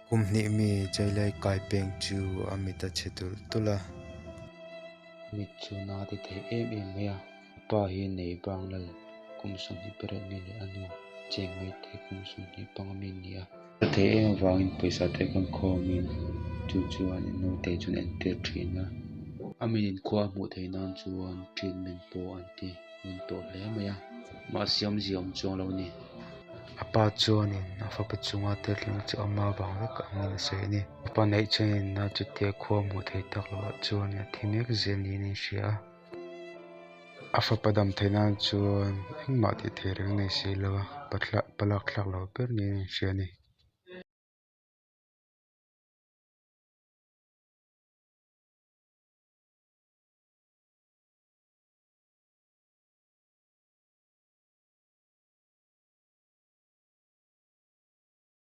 Kum hnih mi Jailai kai peng chu a mit a chhe tulh tulh a. A mit chu na ti thei em em mai a. A pa hi nei bang lal kum 28 mi leh a nu cheng mai te kum 25 mi an ni a. A theih em avangin pawisa te khan khawmin chu chuan naute chu an entir thin a. A mit in khua a hmuh theih nan chuan treatment pawh an ti ngun tawh hle mai a mahse awmzia a awm chuang lo a ni. A pa chuanin a fapa chunga thil thleng chu ama vang vek angin a sawi a ni. A pa neih chuanin a chutia khua hmuh theih tak loh ah chuan a thi mek zel niin a inhria a. A fapa dam theih nan chuan engmah tih theih reng a nei si lo a, pa lak thlak loh ber niin a inhria a ni.